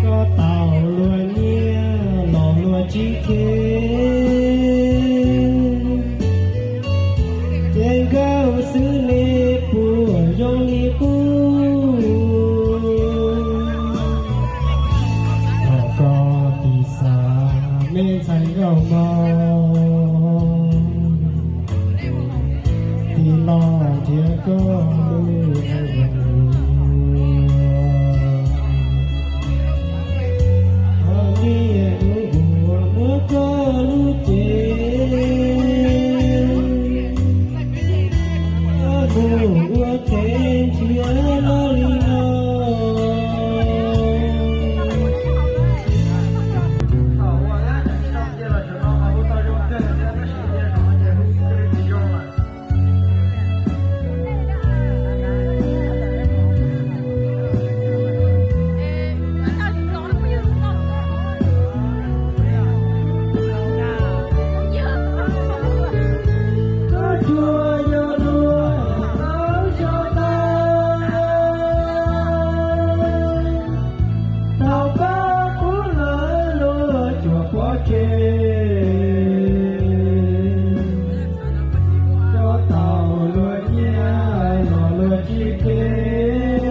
Koj tau luag nyiaj los luag tsis khev, ces nkauj xwb nej puas zoo li qub. Thov koj tig xav me ntxhais nkauj mog, tig los nrhiav koj lub neej zoo. Qhov niaj hnub uas muab koj lub cev mus ua qhev nrhiav los li no. Tau pab qub lawv luag cuag pov tseg, koj tau luag nyiaj los luag tsis khev,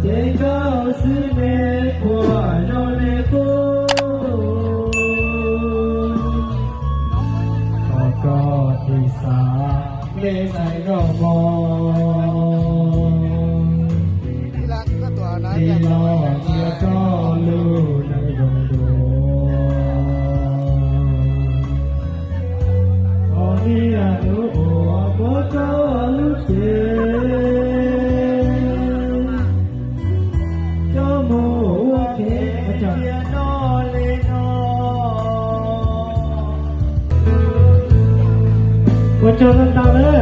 ces nkauj xwb nej puas zoo li qub. Thov koj tig xav me ntxhais nkauj mog, tig los nrhiav koj lub neej zoo dua. Qhov niaj hnub uas muab koj lub cev coj mus ua qhev nrhiav los li no. Ua tsaug ntau ntau na,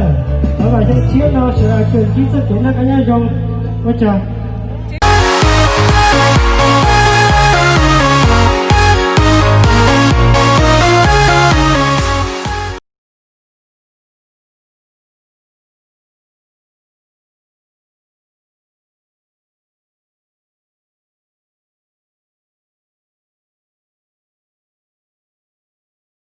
thov vam xyoo tshiab no sawv daws tsuas ntsib txoj kev noj qab nyob zoo. Ua tsaug.